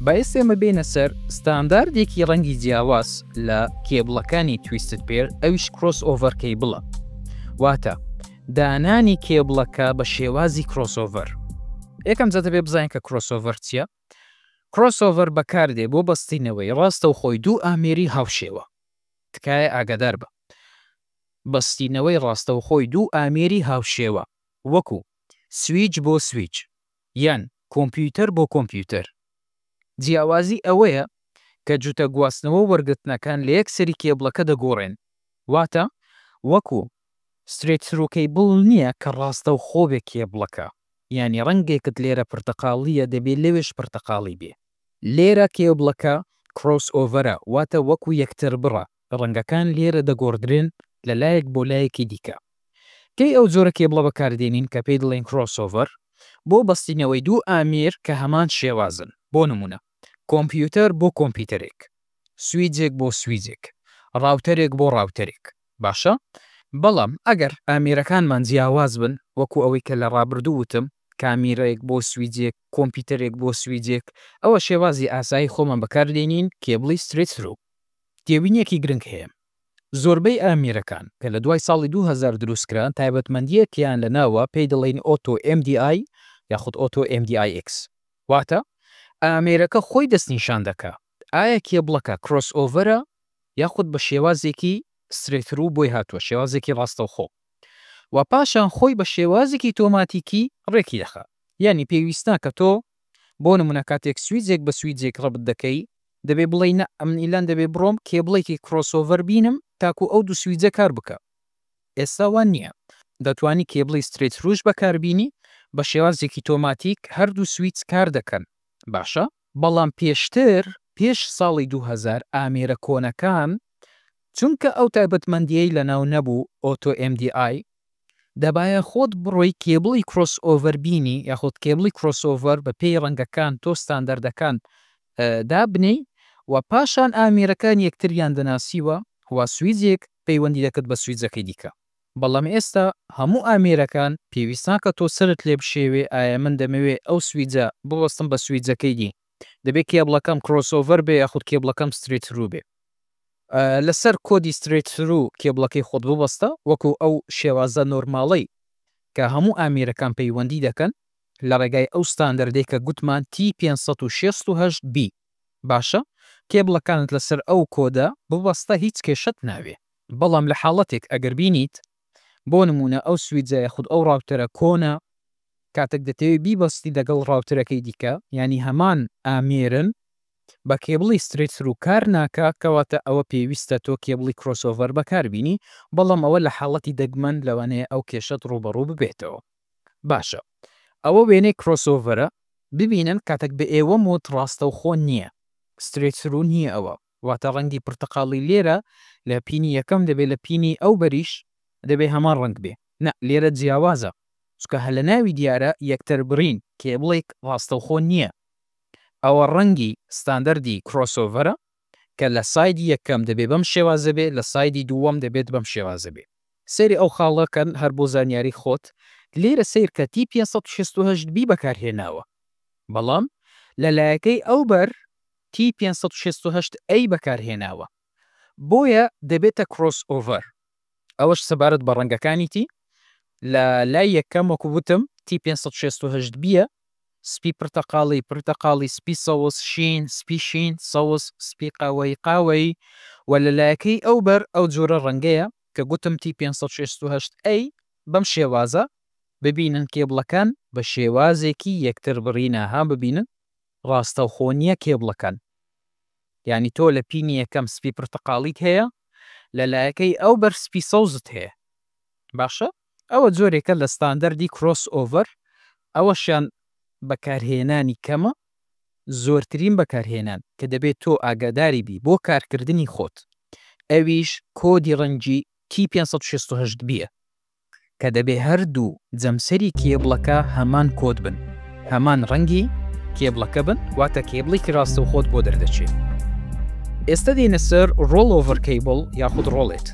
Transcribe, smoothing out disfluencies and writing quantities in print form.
با ئێستا ئێمە بێینە سەر ستانداردێکی ڕەنگی جیاواز لە cable ەکانی twisted pair ئەویش crossover cable ە واتە دانانی cable ەکە بە شێوازی crossover. یەکەم جا دەبێ بزانین کە crossover چییە؟ Crossover بەکاردێ بۆ بەستینەوەی ڕاستەوخۆی دوو ئامێری هاوشێوە. تکایە ئاگادار بە. بەستینەوەی ڕاستەوخۆی دوو ئامێری هاوشێوە وەکو سویچ بۆ سویچ یان کۆمپیوتەر بۆ کۆمپیوتەر. جیاوازی ئەوەیە کە جوتە گواستنەوە و وەرگرتنەکان لە یەک سەری cable ەکە دەگۆڕێن. واتە وەکو straight through cable نییە کە ڕاستەوخۆ بێ cable ەکە. یانی ڕەنگێکت لێرە پرتەقاڵییە دەبێ لەوێش پرتەقاڵی بێ. لێرە cable ەکە crossover ە واتە وەکو یەکتربڕە ڕەنگەکان لێرە دەگۆڕدرێن لە لایەک بۆ لایەکی دیکە. کەی ئەو جۆرە cable ە بەکاردێنین کە پێی دڵێین crossover؟ بۆ بەستینەوەی دوو ئامێر کە هەمان شێوازن بۆ نموونە کۆمپیوتەر بۆ کۆمپیوتەرێک، سویجێک بۆ سویجێک، router ێک بۆ router ێک. باشە بەڵام ئەگەر ئامێرەکانمان جیاواز بن وەکو ئەوەی کە لە ڕابردوو وتم کامیرەیەک بۆ سویجێک کۆمپیوتەرێک بۆ سویجێک ئەوە شێوازی ئاسایی خۆمان بەکاردێنین cable ی straight through. تێبینیەکی گرنگ هەیە زۆربەی ئامێرەکان کە لە دوای ساڵی 2000 دروستکران تایبەتمەندیەکیان لە ناوە پێی دەڵێین Auto MDI یاخود Auto MDIX واتە ئامێرەکە خۆی دەستنیشان دەکا ئایا cable ەکە crossover ە یاخود بە شێوازێکی straight through بۆی هاتووە، شێوازێکی ڕاستەوخۆ، و پاشان خۆی بە شێوازێکی تۆماتیکی ڕێکی دەخا. یانی پێویست ناکە تۆ بۆ نموونە کاتێک سویجێک بە سویجێک ڕەبت دەکەی دەبێ بڵێی نا ئەمن ئیلان دەبێ بڕۆم cable ێکی crossover بینم تاکوو ئەو دوو سویجە کار بکا. ئێستا وا نییە. دەتوانی cable ی straight through ش بەکار بینی بە شێوازێکی تۆماتیک هەردوو سویچ کار دەکەن. باشە. بەڵام پێشتر پێش ساڵی 2000 ئامێرە کۆنەکان چونکە ئەو تایبەتمەندیەی لەناو نەبوو Auto MDI دەبایە خۆت بڕۆی cable ی crossover بینی یاخود cable ی crossover بە پێی ڕەنگەکان تۆ ستاندەردەکان دابنێی و پاشان ئامێرەکان یەکتریان دەناسیوە و سویجێک پەیوەندی دەکرد بە سویجەکەی دیکە. بەڵام ئێستا هەموو ئامێرەکان پێویست ناکە تۆ سەرت لێ بشێوێ ئایا من دەمەوێ ئەو سویجە ببەستم بە سویجەکەی دی دەبێ cable ەکەم crossover بێ یاخود cable ەکەم straight through بێ لەسەر کۆدی straight through cable ەکەی خۆت ببەستە وەکو ئەو شێوازە normal ەی کە هەموو ئامێرەکان پەیوەندی دەکەن لە ڕێگای ئەو ستاندەردەی کە گوتمان T 568 B باشە cable ەکانت لەسەر ئەو کۆدە ببەستە هیچ کێشەت نابێ. بەڵام لە حاڵەتێک ئەگەر بینیت بۆ نموونە ئەو سویجە یاخود ئەو router ە کۆنە کاتێک دەتەوێت بیبەستی لەگەڵ router ەکەی دیکە یانی هەمان ئامێرن بە cable ی straight through کار ناکا کەواتە ئەوە پێویستە تۆ cable ی crossover بەکاربینی بەڵام ئەوە لە حاڵەتی دەگمەن لەوانەیە ئەو کێشەت ڕووبەڕوو ببێتەوە. باشە ئەوە وێنەی crossover ە ببینن کاتێک بە ئێوەم وت ڕاستەوخۆ نییە straight through نییە ئەوە واتە ڕەنگی پرتەقاڵی لێرە لە pin ی یەکەم دەبێ لە pin ی ئەو بەریش دەبێ هەمان ڕەنگ بێ نا لێرە جیاوازە چونکە هەر لە ناوی دیارە یەکتر بڕین cable ێک ڕاستەوخۆ نییە ئەوە ڕەنگی ستاندەردی crossover ە کە لە side ی یەکەم دەبێ بەم شێوازە بێ لە side ی دووەم دەبێت بەم شێوازە بێ. سەیری ئەو خاڵە کەن هەر بۆ زانیاری خۆت لێرە سەیر کە T 568 B بەکارهێناوە بەڵام لە لایەکەی ئەو بەر T 568 A بەکارهێناوە بۆیە دەبێتە crossover. ئەوەش سەبارەت بە ڕەنگەکانیتی لە لای یەکەم وەکو وتم T 568 B یە سپی پرتەقاڵی پرتەقاڵی سپی سەوز شین سپی شین سەوز سپی قاوەیی قاوەیی و لە لایەکەی ئەو بەر ئەو جۆرە ڕەنگەیە کە گوتم T 568 A بەم شێوازە ببینن cable ەکان بە شێوازێکی یەکتر بڕینە ها ببینن ڕاستەوخۆ نیە cable ەکان یانی تۆ لە pin ی یەکەم سپی پرتەقاڵیت هەیە لە لایەکەی ئەو بەر سپی سەوزت هەیە باشە ئەوە جۆرێکە لە ستاندەردی crossover ئەوەشیان بەکارهێنانی کەمە زۆرترین بەکارهێنان کە دەبێت تۆ ئاگاداری بی بۆ کارکردنی خۆت ئەویش کۆدی ڕەنگی T 568 B یە کە دەبێ هەردوو جەمسەری cable ەکە هەمان کۆد بن، هەمان ڕەنگی cable ەکە بن، واتە cable ێکی ڕاستەوخۆت بۆ دەردەچێ. ئێستە دێینە سەر rollover cable یاخود rolled.